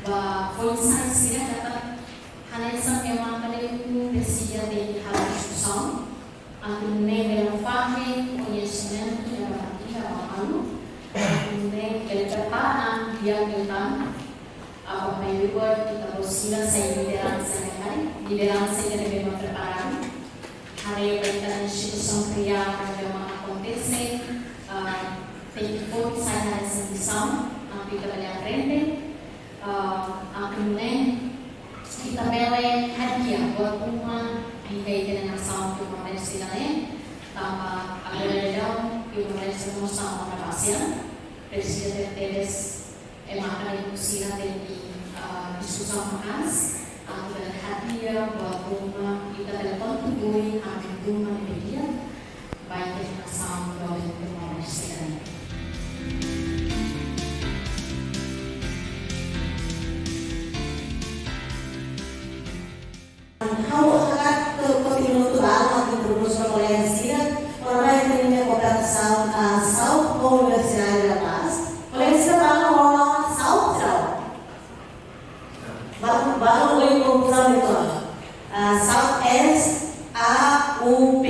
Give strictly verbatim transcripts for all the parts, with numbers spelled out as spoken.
Ba foin-sa'e sira katak hanesan ema akadémiku presiza tenke halo diskusaun atu nune'e bele fahe koñesimentu ne'ebé ita halo, atu nune'e bele prepara an di'ak liután, aba mai lugar ita-boot sira sai lideransa ne'e, lideransa ida ne'ebé mak preparadu. Haree ba ita-nia situasaun reál ne'ebé mak akontese, ah, tenke foti sai hanesan lisaun atu ita bele aprende, ah, atu nune'e ita bele hadi'a buat ruma iha ita-nia nasaun Timor-Leste nian, tanba agora daudaun Timor-Leste mós sama na basean, presiza tebetebes ema akadémiku sira tenke, ah, diskusaun maka'as, atu bele hadi'a buat ruma, ita bele kontribui ami ruma ne'ebé di'ak ba ita-nia nasaun doben Timor-Leste nian. Ha'u hakarak atu kontinua atu introdús ba kolega sira, kona-ba ita-nia kooperasaun, ah, SAUP ho Universidade da Paz. Kolega sira, balu rona SAUP, SAUP. Balu, balu, oi, konfuzaun itu. Ah, SAUP, S A U P.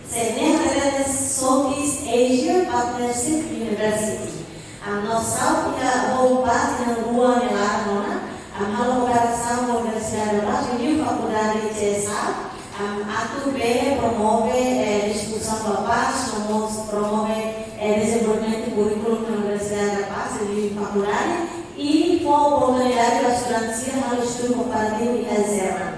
Se ne'e hateten Southeast Asia Partnership University. Ami-nia SAUP iha Paz iha rua nia laran ona. Ami halo kooperasaun ho Universidade da Paz, liuliu fakuldade C S A, ami atu bele promove, eh, diskusaun ba pás, no mós promove, eh, dezenvolvimentu kurríkulu iha Universidade da Paz, liuliu fakuldade, i fó oportunidade ba estudante sira halo estudu komparativu iha Jerman.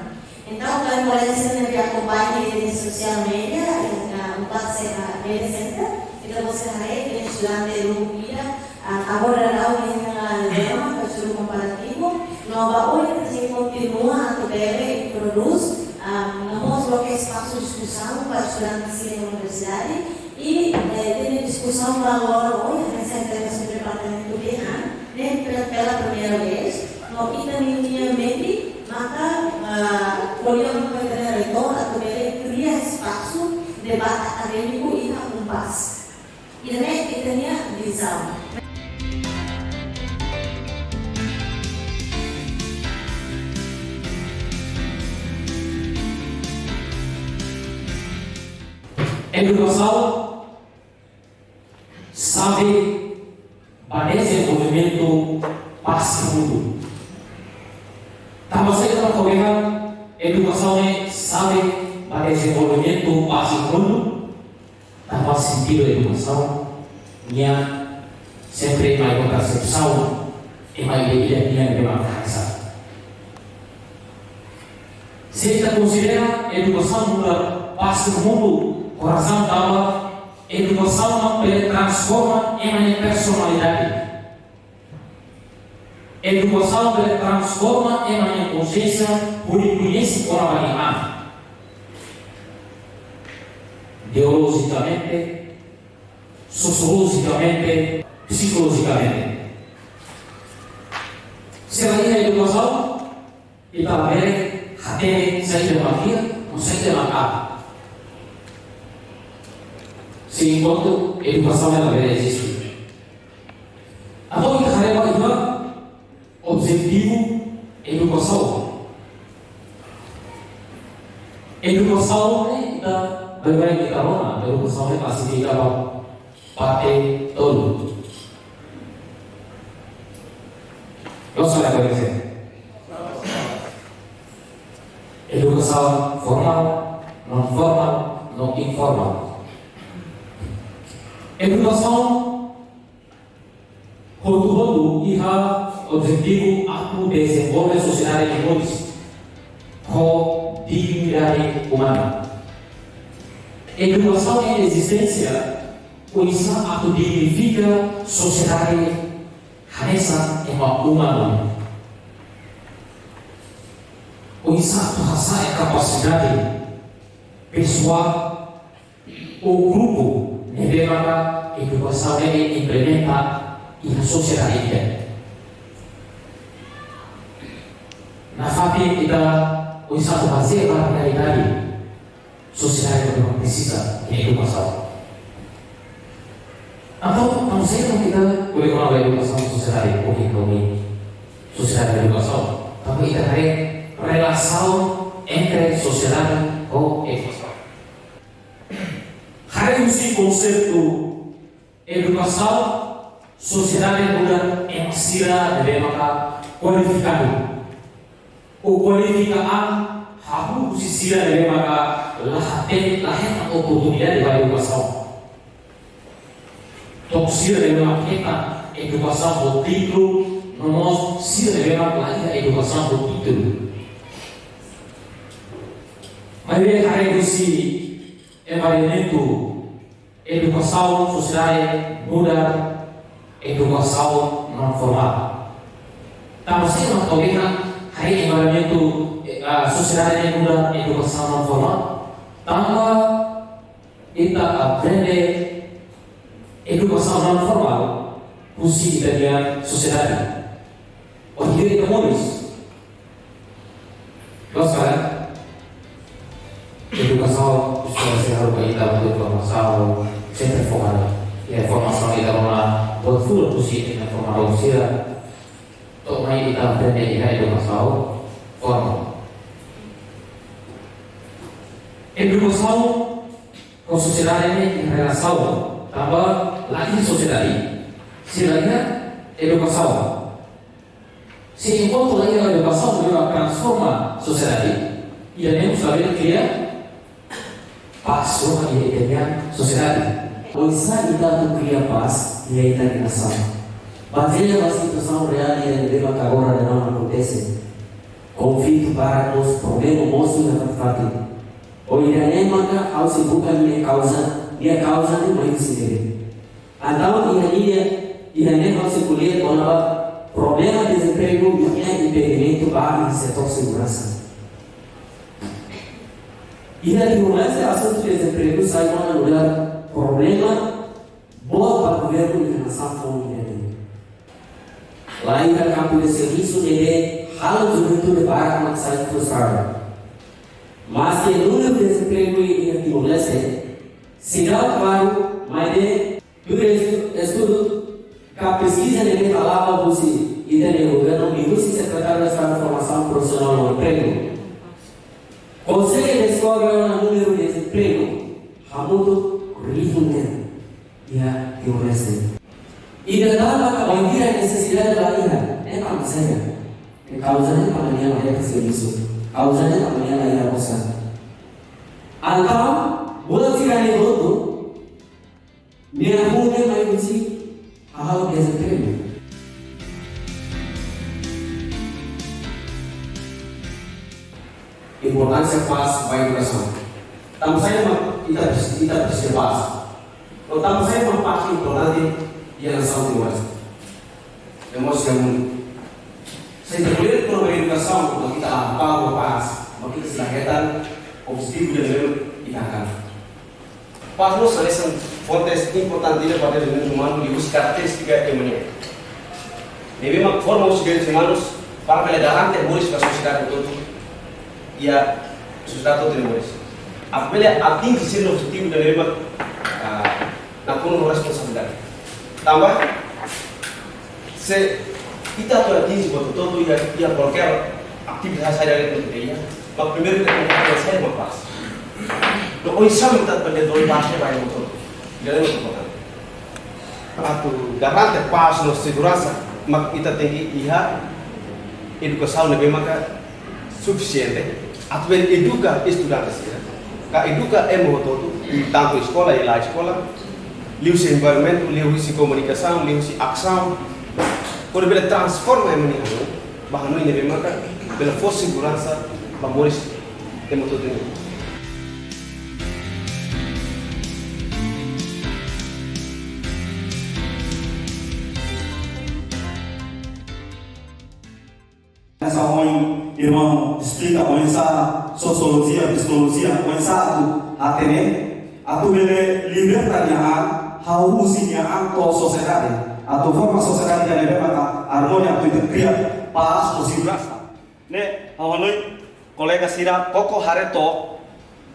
Entaun, ba kolega sira ne'ebé akompaña iha rede sosiál média, iha, ah, Unpaz, ah, Media Center, ita-boot sira haree, iha estudante lugu ida, ah, agora daudaun iha Jerman, ba estudu komparativu, no ba oin ita sei kontinua atu bele introdús, ah, no mós loke espasu diskusaun ba estudante sira iha universidade, i, eh, tenke diskusaun ba loron ohin, hanesan ita-nia departamentu dehan, ne'e pe-, pela primeira vez, no ita-nia mente maka, ah, ko'alia ho ita-nia reitór atu bele kria espasu debate akadémiku iha Unpaz. Ida-ne'e ita-nia vizaun. Edukasaun xave ba dezenvolvimentu pás mundu. Tanba saida mak ha'u dehan edukasaun ne'e xave ba dezenvolvimentu pás mundu? Tanba sentidu edukasaun nian sempre mai ho persepsaun, ema ida-idak nian ema hanesan. Se ita konsidera edukasaun nu'udar pás mundu, ho razaun tanba edukasaun mak bele transforma ema nia personalidade. Edukasaun bele transforma ema nia konxiénsia hodi koñese kona-ba nia an. Ideolojikamente, sosiolojikamente, psikolojikamente. Se la iha edukasaun, ita labele hatene saida mak di'ak, no saida mak aat. Se enkuantu edukasaun labele eziste. Entaun ita haree ba iha objetivu edukasaun. Edukasaun ne'e ita baibain ita rona, edukasaun ne'e klasifika ba parte tolu. Loos ka lae, kolega sira? Edukasaun formál, non-formál, no informál. Edukasaun hotu-hotu iha objetivu atu dezenvolve sosiedade nia moris ho dignidade umana. Edukasaun nia ezisténsia oinsá atu dignifika sosiedade hanesan ema umanu. Oinsá atu hasa'e kapasidade pesoál ou grupu ne'ebé maka edukasaun ne'e implementa iha sosiedade ida. Nafatin ita oinsá atu bazeia ba realidade sosiedade ne'ebé presiza iha edukasaun. Entaun, entaun saida mak ita bele kona ba edukasaun sosiedade ohin, ohin? sosiedade edukasaun. Tanba ita haree relasaun entre sosiedade ho edukasaun. Haree husi konseitu edukasaun, sosiedade nu'udar ema sira ne'ebé maka kualifikadu. Ou kualifika an hahú husi sira ne'ebé maka la hatene, la hetan oportunidade ba edukasaun. To'o sira ne'ebé maka hetan edukasaun ho títulu, no mós sira ne'ebé maka la iha edukasaun ho títulu. Maibé haree husi envolvimentu edukasaun sosiedade nu'udar edukasaun non formál. Tanba saida mak ha'u dehan haree envolvimentu, eh, ah, sosiedade nu'udar edukasaun non formál? Tanba ita aprende edukasaun non formál husi ita-nia sosiedade. Ohin ita moris. Loos ka lae? Edukasaun, eskola sira haruka ita atu formasaun, sempre formadu. Iha formasaun ita rona buat fulan husi ita-nia formadór sira. To'o mai ita aprende iha edukasaun formál. Edukasaun ho sosiedade ne'e iha relasaun, tanba la iha sosiedade se la iha edukasaun. Se enkuantu la iha edukasaun, la transforma sosiedade, ida-ne'e mós labele kria pás ruma iha ita-nia sosiedade. Oinsá ita atu kria pás iha ita-nia nasaun? Bazeia ba situasaun reál ida ne'ebé maka agora daudaun akontese. Konflitu barak, mós problema mosu iha fatin-fatin. Ohin ida-ne'e maka ha'u sei buka nia kauza, nia kauza ne'e mai husi ne'ebé. Entaun iha ne'e, iha ne'e ha'u sei ko'alia kona-ba problema dezempregu iha impedimentu ba iha setór seguransa. Iha Timor-Leste asuntu dezempregu sai ona nu'udar problema boot ba governu iha nasaun foun ida-ne'e. La iha kampu de servisu ne'ebé halo juventude barak mak sai frustradu. Maske númeru dezempregu iha Timor-Leste seidauk klaru, maibé tuir estu-, estudu ka peskiza ne'ebé hala'o husi ita-nia governu liuhusi Sekretáriu Estadu Formasaun Profisionál no Empregu, konsege deskobre ona númeru dezempregu hamutuk rihun neen iha Timor-Leste. Ida tan maka bainhira nesesidade la iha, ne'e tanba saida? Ne'e kauza ne'e tanba nia la hetan servisu. Kauza ne'e tanba nia la iha osan. Entaun, buat sira-ne'e hotu, nia hun ne'e mai husi hahalok dezempregu. Importánsia pás ba edukasaun. Tanba saida mak ita, ita presiza pás? Ou tanba saida mak pás importante iha nasaun Timor-Leste? Ema sira mundu. Se ita ko'alia kona-ba edukasaun, mak ita apá ho pás, mak ita sei la hetan objetivu ida ne'ebé ita hakarak. Pás mós hanesan fonte importante ida ba dezenvolvimentu umanu liuhusi karakterístika ema nian. Ne'ebé mak forma husi direitus umanus para bele garante moris ba sosiedade hotu-hotu. Iha sosiedade hotu-hotu nia moris. Atu bele atinje sira-nia objetivu ida ne'ebé mak, ah, nakonu ho responsabilidade. Tanba se ita atu atinje buat hotu-hotu iha, iha kualkér atividade saida de'it ita iha, mak primeiru ita tenke hatene saida mak pás. No oinsá mak ita bele duni pás ba ema hotu-hotu. Ida-ne'e importante. Atu garante pás no seguransa, mak ita tenke iha edukasaun ne'ebé maka sufisiente atu bele eduka estudante sira, ka eduka ema hotu-hotu, tantu eskola i la eskola, liuhusi environmentu, liuhusi komunikasaun, liuhusi asaun, hodi bele transforma ema nia hanoin ba hanoin ne'ebé maka bele fó seguransa ba moris ema hotu-hotu nian. Hanesan ohin irmaun esplika oinsá sosiolojia, psikolojia, oinsá atu hatene, atu bele liberta nia an, hahú husi nia an to'o sosiedade, atu forma sosiedade ida ne'ebé maka armonia, atu ita kria pás no seguransa. Ne'e, ha'u hanoin kolega sira koko haree took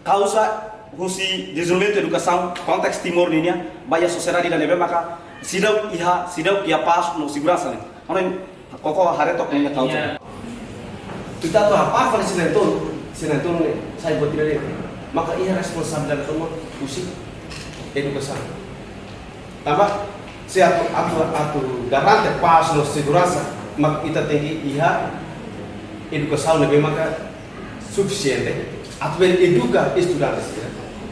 kauza husi dezenvolvimentu edukasaun konteks Timor ninian ba iha sosiedade ida ne'ebé maka seidauk iha, seidauk iha pás no seguransa ne'e. Ha'u hanoin Koko haree took nia culture. Ita atu hapá fali sira na'in-tolu, sira na'in-tolu ne'e sai buat ida de'it. Maka iha responsabilidade tomak husi edukasaun. Tanba se atu, atu, atu garante pás no seguransa, maka ita tenke iha edukasaun ne'ebé maka sufisiente atu bele eduka estudante sira,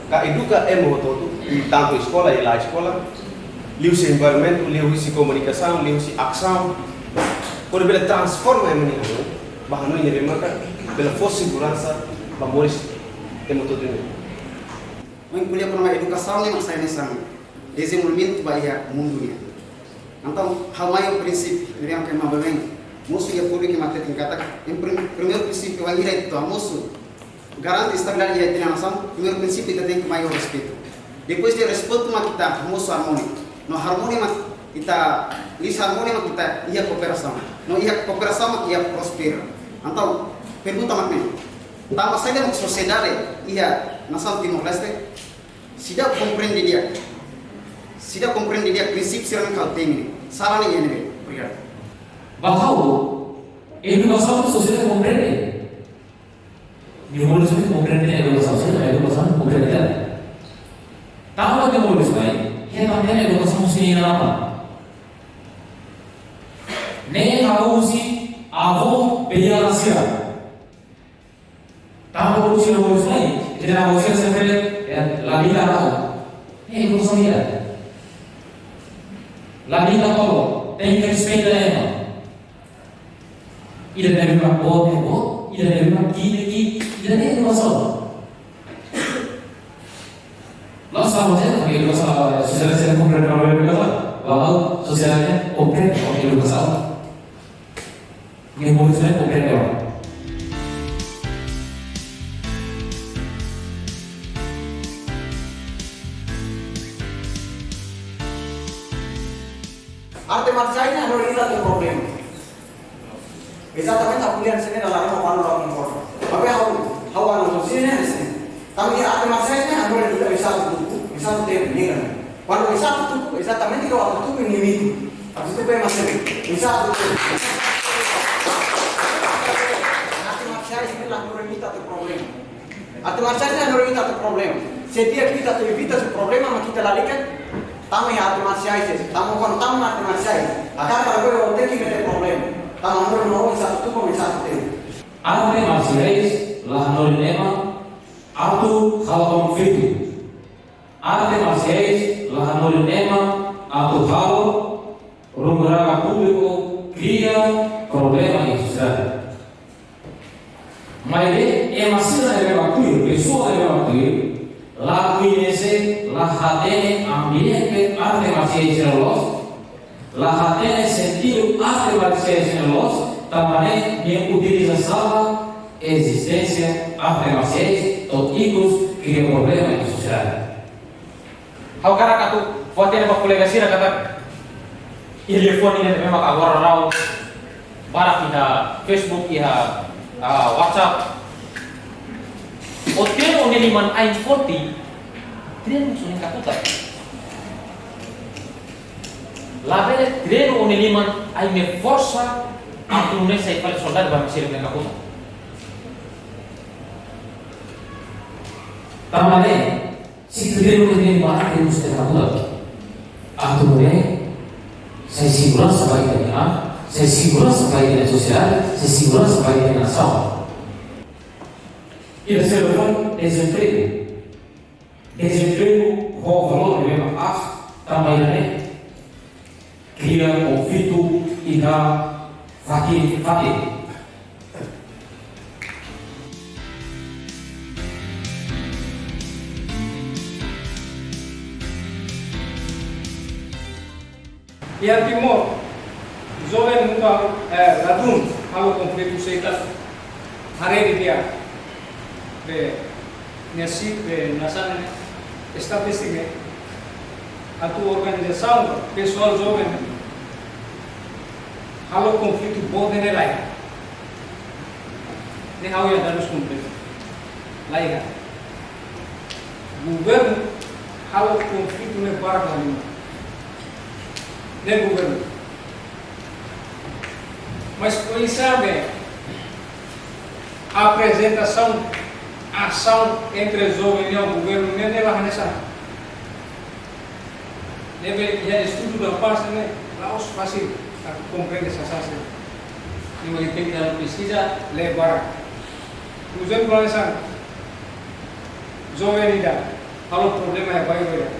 ka eduka ema hotu-hotu, tantu eskola i la eskola, liuhusi environmentu, liuhusi komunikasaun, liuhusi asaun. Hodi bele transforma ema nia hanoin ba hanoin ne'ebé maka bele fó seguransa ba moris ema hotu-hotu nian. Ohin ko'alia kona-ba edukasaun ne'e mak sai hanesan dezenvolvimentu ba iha mundu nian. Entaun, ha'u mai ho prinsípiu, ne'ebé mak ema baibain mosu iha públiku mak hateten katak, em prim-, primeiru prinsípiu, wainhira ita mosu garante estabilidade iha ita-nia nasaun, primeiru prinsípiu ita tenke mai ho respeitu. Depois de respeitu mak ita mosu harmonia. No harmonia mak ita, liuhusi harmonia mak ita iha kooperasaun. No iha kooperasaun mak iha prospera. Entaun, pergunta mak ne'e. Tanba saida mak sosiedade iha nasaun Timor-Leste seidauk komprende di'ak, seidauk komprende di'ak prinsípiu sira ne'ebé ha'u temi ne'e? Sala ne'e iha ne'ebé? Obrigadu. Ba ha'u, edukasaun sosiedade komprende. Nia mós komprende edukasaun, sosiedade edukasaun komprende. Tanba nia mós mai, iha tanba edukasaun sira ne'e apa? Ne'e ha'u husi avó beiala sira. Tanba husi no husi mai, ita-nia avó sira sempre, ya, la vida no. Ne'e edukasaun ida. La vida no, tenke respeita ema. Ida ne'ebé mak boot, boot, ida ne'ebé mak ki'ik, ki'ik, ida ne'e edukasaun. La'ós sama saja, tapi edukasaun, sosiedade sira komprende problema edukasaun. Walau sosiedade komprende edukasaun. Nia mós komprende. Arte marsiais ne'e hanorin ita-nia problema. Ezatamente, ha'u ko'alia hanesan ne'e dala ruma ha'u la konkorda. Maibé ha'u, ha'u hanorin hanesan ne'e. Tanba arte marsiais ne'e hanorin ita oinsá atu tuku, oinsá atu temi, ne'e kan. Kuandu oinsá atu tuku, ezatamente ita atu tuku limite. Atu tuku ema seluk. Oinsá atu tuku. Arte marsiais ne'e la hanorin ita-nia problema. Arte marsiais ne'e hanorin ita-nia problema. Se di'ak ita atu evita husi problema, mak ita lalika tama iha arte marsiais, tama kon tama arte marsiais. Hakarak para goi o teki mete problema. Tama mur no oinsá atu tuku, oinsá atu temi. Arte marsiais la hanorin ema atu halo konflitu. Arte marsiais la hanorin ema atu halo runguranga públiku, kria problema iha sosiedade. Maibé ema sira ne'ebé mak tuir, pesoa ne'ebé mak tuir, la koñese, la hatene ambiente arte marsiais sira loos, la hatene sentidu arte marsiais sira loos, tanba ne'e nia utiliza sala ezisténsia arte marsiais to'o ikus kria problema iha sosiedade. Ha'u hakarak atu fó-hatene ba kolega sira katak iha telefone ne'e memang agora rau barak iha Facebook, iha, ah, WhatsApp. O treinu o-nia liman ain forte, treinu só nia kakutak. Labele treinu o-nia liman ain ne'e forsa atu nune'e sai fali soldadu ba mesak nia kakutak. Tanba ne'e, se ita treinu o-nia liman ain ne'e mós nia kakutak, atu nune'e sai seguransa ba ita-nia an, sai seguransa ba ita-nia sosiedade, sai seguransa ba ita-nia nasaun. Ita sei fó dezempregu. Dezempregu ho valór ne'ebé mak aas, tanba ida-ne'e kria konflitu iha fatin-fatin. Iha Timor, joven nunka, eh, ladún halo konflitu seitas haree didi'ak. Be, nia si, be, nasaun ne'e, estatístika ne'e, atu organizasaun, pesoál joven, halo konflitu boot ne'e laiha. Ne'e ha'u iha dadus kompletu. Laiha. Governu halo konflitu ne'e barak liu. Ne'e governu. Mas oinsá be aprezentasaun asaun entre joven nian ho governu nian ne'e la hanesan. Ne'ebé iha estudu da paz ne'e la'ós fasil atu komprende sasán sira. Ne'e mak tenke halo peskiza lee barak. Husi ema la hanesan joven ida halo problema iha bairru ida.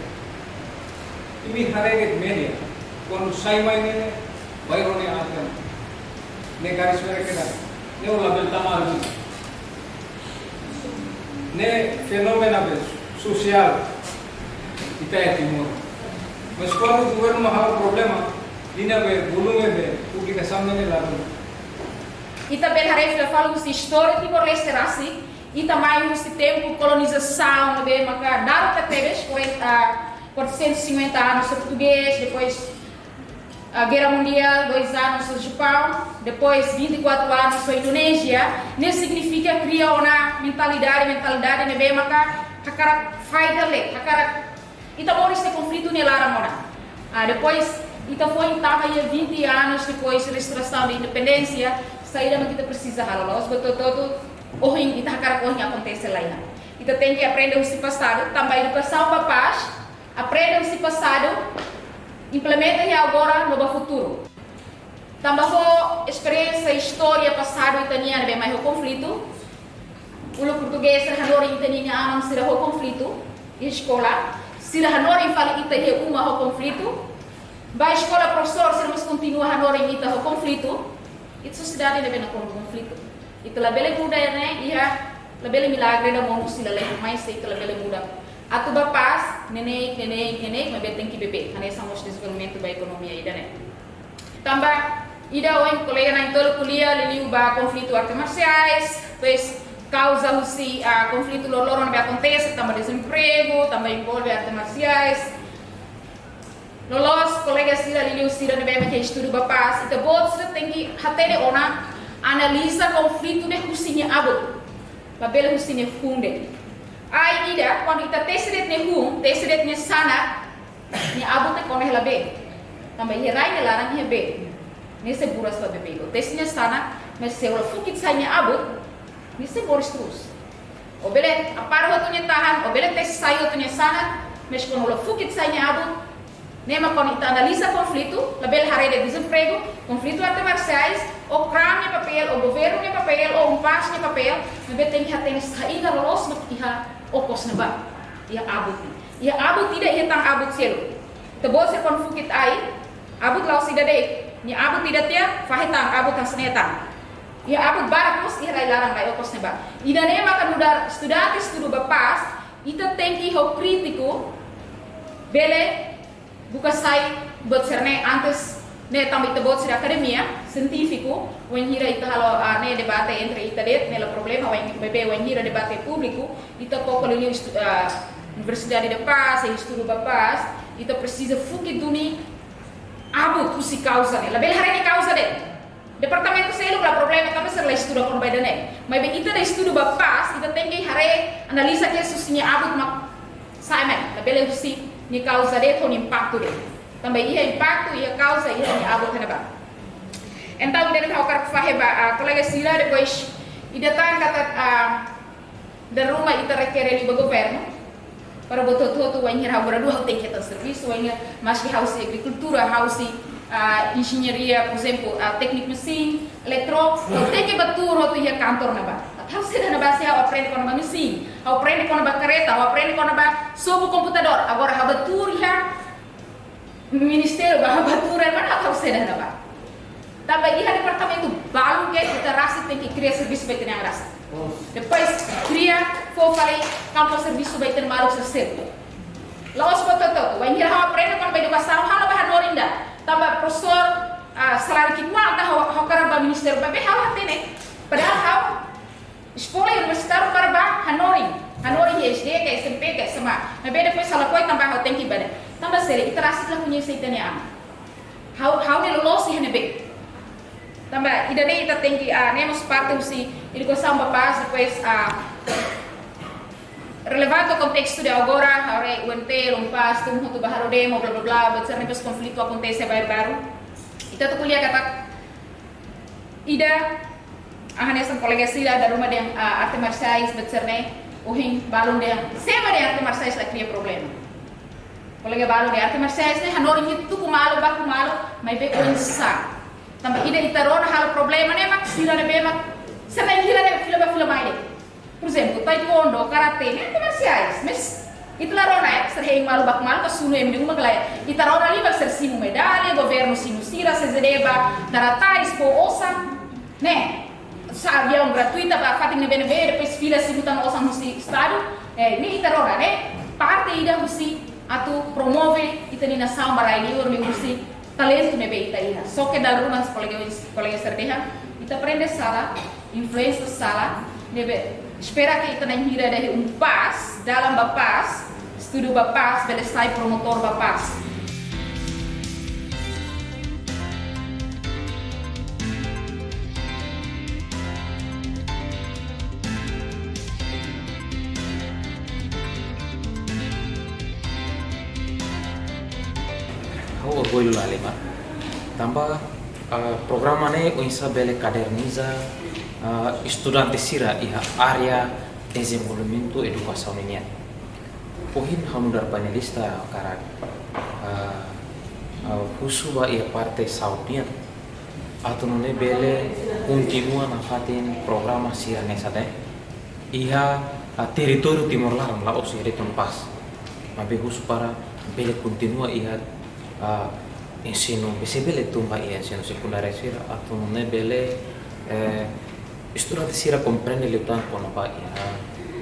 Imi haree de'it média, kuandu sai mai ne'e, bairru ne'e akan. Ne'e garis merah kedas. Ne'e labele tama lagi. Ne'e fenómenu be sosiál ita iha Timor. Mas kuandu governu mak halo problema, liña be, volume be, publikasaun ne'e la dún. Ita bele haree fila fali husi istória Timor-Leste rasik, ita mai husi tempu kolonizasaun ne'ebé maka naruk tebes, quarenta, quatrocentos e cinquenta anos portugés, depois, ah, Guerra Mundial, dois anos ho Japaun, depois vinte e quatro anos ho Indonézia, ne'e signifika kria ona mentalidade, mentalidade ne'ebé maka hakarak faida le, hakarak ita moris iha konflitu ne'e laran ona. Ah, depois, ita foin tama iha vinte anos depois restaurasaun de independénsia, saida mak ita presiza halo, la'ós buat hotu-hotu ohin, ita hakarak ohin akontese, lae. Ita tenke aprende husi pasadu, tanba edukasaun ba pás, aprende husi pasadu, implementa iha agora no ba futuru. Tanba ho esperiénsia istória pasadu ita-nian ne'ebé mai ho konflitu, uluk portugés sira hanorin ita-nia aman sira ho konflitu iha eskola, sira hanorin fali ita iha uma ho konflitu, ba eskola profesór sira mós kontinua hanorin ita ho konflitu, ita sosiedade ne'ebé nakonu konflitu. Ita labele muda ne'e, iha labele milagre ida monu husi lalehan mai se ita labele muda. Atu ba pás, neineik, neineik, neineik, maibé tenke beibeik, hanesan mós dezenvolvimentu ba ekonomia ida-ne'e. Tanba ida ohin kolega na'in-tolu ko'alia liuliu ba konflitu arte marsiais, depois kauza husi, ah, konflitu loroloron ne'ebé akontese, tanba dezempregu, tanba envolve arte marsiais. Loloos kolega sira liuliu sira ne'ebé mak estuda ba pás, ita-boot sira tenke hatene ona, analiza konflitu ne'e husi nia abut, labele husi nia hun de'it. Ai ida, kuandu ita tesi de'it nia hun, tesi de'it nia sanak, nia abut ne'e kona hela bee. Tanba iha rai nia laran iha bee. Ne'e sei buras ba beibeik. Tesi nia sanak, mas se o la fukit sai nia abut, nia sei moris terus. O bele apara hotu nia tahan, o bele tesi sai hotu nia sanak, mas kuandu o la fukit sai nia abut, ne'e mak kuandu ita analiza konflitu, labele haree de'it dezempregu, konflitu arte marsiais, o kram nia papél, o governu nia papél, o UNPAZ nia papél, maibé tenke hatene saida loloos mak iha okos ne'ebá, iha abut ne'e. Iha abut ida iha tan abut seluk. Ita-boot sira kuandu fukit ai, abut la'ós ida de'it. Nia abut ida tiha, fahe tan, abut hanesan ne'e tan. Iha abut barak mós iha rai laran, rai okos ne'ebá. Ida-ne'e maka nu'udar estudante estuda ba pás, ita tenke ho krítiku, bele buka sai buat sira-ne'e antes ne'e, tanba ita-boot sira akademia, sientífiku, wainhira ita halo, ah, ne'e debate entre ita de'it, ne'e la problema, wain, maibé wainhira debate públiku, ita koko liuliu estu-, ah, Universidade da Paz, estuda ba pás, ita presiza fukit duni abut husi kauza ne'e. Labele haree nia kauza de'it. Departamentu seluk la problema, tanba sira la estuda kona-ba ida-ne'e. Maibé ita ida estuda ba pás, ita tenke haree, analiza kedas husi nia abut mak sa'e mai. Labele husi nia kauza de'it ho nia impaktu de'it. Tanba iha impaktu, iha kauza, iha nia abut iha ne'ebá. Entaun, ida-ne'e ha'u hakarak fahe ba, ah, kolega sira, depois ida tan katak, ah, dala ruma ita rekere liu ba governu. Para buat hotu-hotu, wainhira ha'u gradua ha'u tenke hetan servisu, wainhira maski ha'u husi agrikultura, ha'u husi, ah, enjeñaria, por ezemplu, ah, tékniku mesin, eletró, ha'u tenke bá tuur hotu iha kantor ne'ebá. Ha'u sei dehan ne'ebá se ha'u aprende kona-ba mesin, ha'u aprende kona-ba karreta, ha'u aprende kona-ba sobu komputadór. Agora ha'u bá tuur iha ministériu, bá, bá tuur iha ne'ebá, ha'u sei dehan ne'ebá. Tanba iha departamentu balu ke ita rasik tenke kria servisu ba ita-nia an rasik. Depois kria, fó fali kampu servisu ba ita-nia maluk sira seluk. La'ós buat hotu-hotu. Wainhira ha'u aprende kona-ba edukasaun, ha'u la bá hanorin ida. Tanba profesór, ah, saláriu ki'ik mak ita, ha'u, ha'u hakarak bá ministériu, maibé ha'u hatene. Padahal ha'u eskola universitáriu para bá hanorin. Hanorin iha S D ka S M P ka S M A. Maibé depois ha'u lakohi tanba ha'u tenke bá ne'e. Tanba saida, ita rasik la koñese ita-nia an. Ha'u, ha'u-nia loloos iha ne'ebé. Tanba ida-ne'e ita tenke, ah, ne'e mós parte husi edukasaun ba pás, depois, ah, relevante kontestu de agora, haree U N T, UNPAZ, tun hotu bá halo demo, bla, bla, bla, buat sira-ne'e, depois konflitu akontese bairru balu. Ita atu ko'alia katak Ida, ah, hanesan kolega sira dala ruma dehan, ah, arte marsiais, bet sira-ne'e, ohin balun dehan, sé mak dehan arte marsiais la kria problema. Kolega balun dehan arte marsiais ne'e hanorin ita tuku malu, baku malu, maibé oinsá. Tanba ida ita rona halo problema ne'e mak sira ne'ebé mak, sira ne'e hira ne'e fila ba fila mai de'it. Por ezemplu, taekwondo, karate, ne'e arte marsiais, mas ita la rona, eh, sira hein malu baku malu ka sunu ema ida uma ka lae. Ita rona liu mak sira simu medalla, governu simu sira, C Z D ba, dara tais, fó osan, ne'e. Sa'e aviaun gratuita ba fatin ne'ebé-ne'ebé, depois fila simu tan osan husi Estadu, eh, ne'e ita rona, ne'e parte ida husi atu promove ita-nia nasaun ba rai liur, liuhusi talentu ne'ebé ita iha. Só ke dala ruma kolega, kolega sira dehan, ita aprende sala, influénsia sala, ne'ebé espera ke ita na'in-hira dehan un pás, dalan ba pás, estuda ba pás, bele sai promotór ba pás. Ha'u orgullu la halimar. Tanba, ah, programa ne'e oinsá bele kaderniza, ah, estudante sira iha área dezenvolvimentu edukasaun ninian. Ohin ha'u nu'udar painelista hakarak, ah, ah, husu ba iha parte saúde nian, atu nune'e bele kontinua nafatin programa sira hanesan ne'e iha, ah, territóriu Timor laran, la'ós iha de'it pás. Maibé husu para bele kontinua iha, ah, ensinu, bele, bele tun ba iha ensinu sekundáriu sira, atu nune'e bele, eh, estudante sira komprende liután kona-ba iha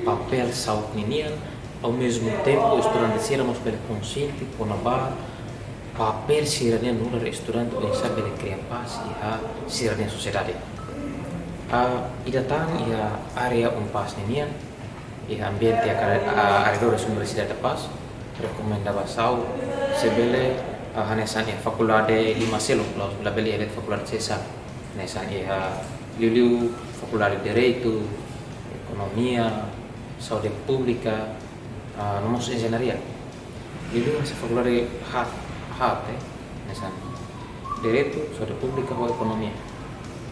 papél saúde ninian, ao mesmo tempo estudante sira mós bele konsiente kona-ba papél sira-nian nu'udar estudante oinsá bele kria pás iha sira-nia sosiedade. Ah, ida tan iha área UNPAZ ninian, iha ambiente akade-, ah, arredores Universidade da Paz, rekomenda ba Saul, se bele, ah, hanesan iha fakuldade lima seluk, la'ós labele iha de'it fakuldade sesar, hanesan iha liuliu fakuldade Direitu, Ekonomia, Saúde Públika, ah, no mós Enjeñaria. Liuliu hanesan fakuldade haat, haat, eh, hanesan Direitu, Saúde Públika ho Ekonomia.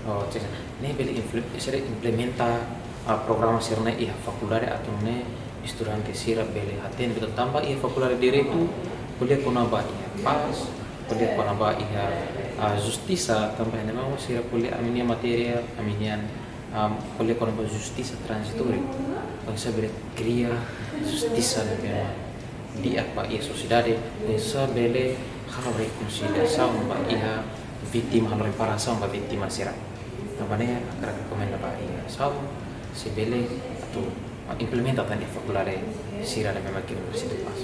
Oh, cesa. Ne'e bele influ-, sira implementa, ah, programa sira-ne'e iha fakuldade atu nune'e estudante sira bele hatene, betul tanba iha fakuldade Direitu ko'alia kona-ba iha pás, ko'alia kona-ba iha, ah, justisa, tanba ne'e memang sira ko'alia ami-nia matéria, ami-nian, ah, ko'alia kona-ba justisa tranzitóriu. Oinsá bele kria justisa ne'ebé mak di'ak ba iha sosiedade, oinsá bele halo rekonsiliasaun ba iha vítima, halo reparasaun ba vítima sira. Tanba ne'e hakarak rekomenda ba iha Saul, se bele atu implementa tan iha fakuldade sira ne'ebé mak iha Universidade Pás.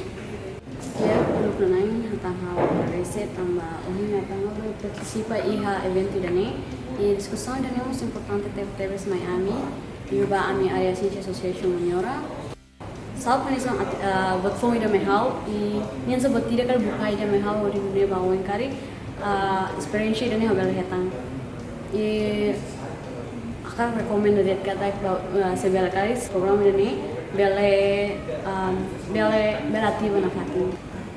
Ya, grupu na'in hatán ha'u agradese tanba ohin hatán ha'u partisipa iha eventu ida-ne'e, i diskusaun ida-ne'e mós importante teb-, tebes mai ami, liu ba ami área Siénsia Sosiál Humaniora. Saul hanesan at-, ah, buat foun ida mai ha'u, i nia hanesan buat ida kala buka ida mai ha'u, hodi nune'e ba oin karik, ah, esperiénsia ida-ne'e ha'u bele hetan. I hakarak rekomenda de'it katak ba, ah, se bele karik programa ida-ne'e bele, ah, bele, bele ativa nafatin.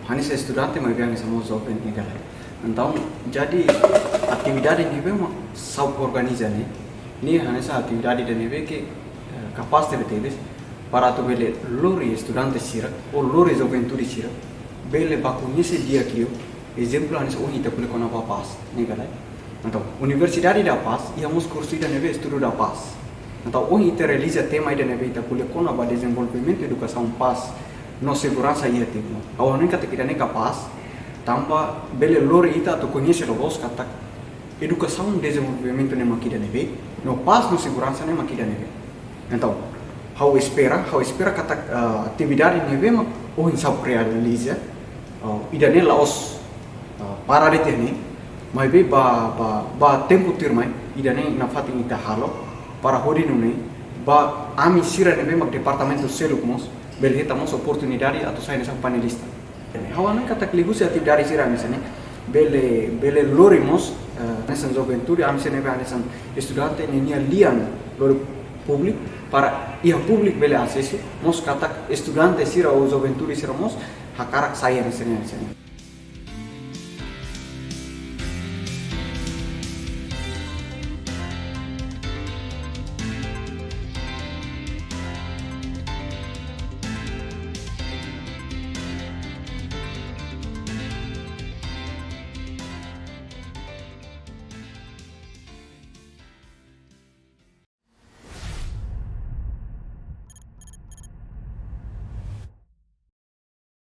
Hanesan estudante, maibé hanesan mós joven ne'e karik. Entaun, jadi atividade ne'ebé mak Saul organiza ne'e, ne'e hanesan atividade ida ne'ebé ke, eh, kapás tebetebes para atu bele lori estudante sira, ou lori juventude sira, bele ba koñese di'ak liu, ezemplu hanesan ohin ita ko'alia kona-ba pás, ne'e karik. Entaun, Universidade da Paz, iha mós kursu ida ne'ebé estudu da pás. Entaun, ohin ita realiza tema ida ne'ebé ita ko'alia kona-ba dezenvolvimentu, edukasaun, pás no seguransa iha Timor. Ha'u hanoin katak ida-ne'e kapás, tanba bele lori ita atu koñese loloos katak edukasaun, dezenvolvimentu ne'e mak ida ne'ebé, no pás no seguransa ne'e mak ida ne'ebé. Entaun, ha'u espera, ha'u espera katak, ah, atividade ne'ebé mak ohin Saul realiza, ah, ida-ne'e la'ós, ah, para de'it iha ne'e, maibé ba, ba, ba tempu tuirmai, ida-ne'e nafatin ita halo, para hodi nune'e, ba ami sira ne'ebé mak departamentu seluk mós, bele hetan mós oportunidade atu sai hanesan panelista. Ha'u hanoin katak liuhusi atividade sira hanesan ne'e, bele, bele lori mós, eh, hanesan juventude, ami sira ne'ebé hanesan estudante, ninia lian lori públiku, para iha públiku bele asesu, mós katak estudante sira ou juventude sira mós, hakarak sai hanesan ne'e, hanesan ne'e.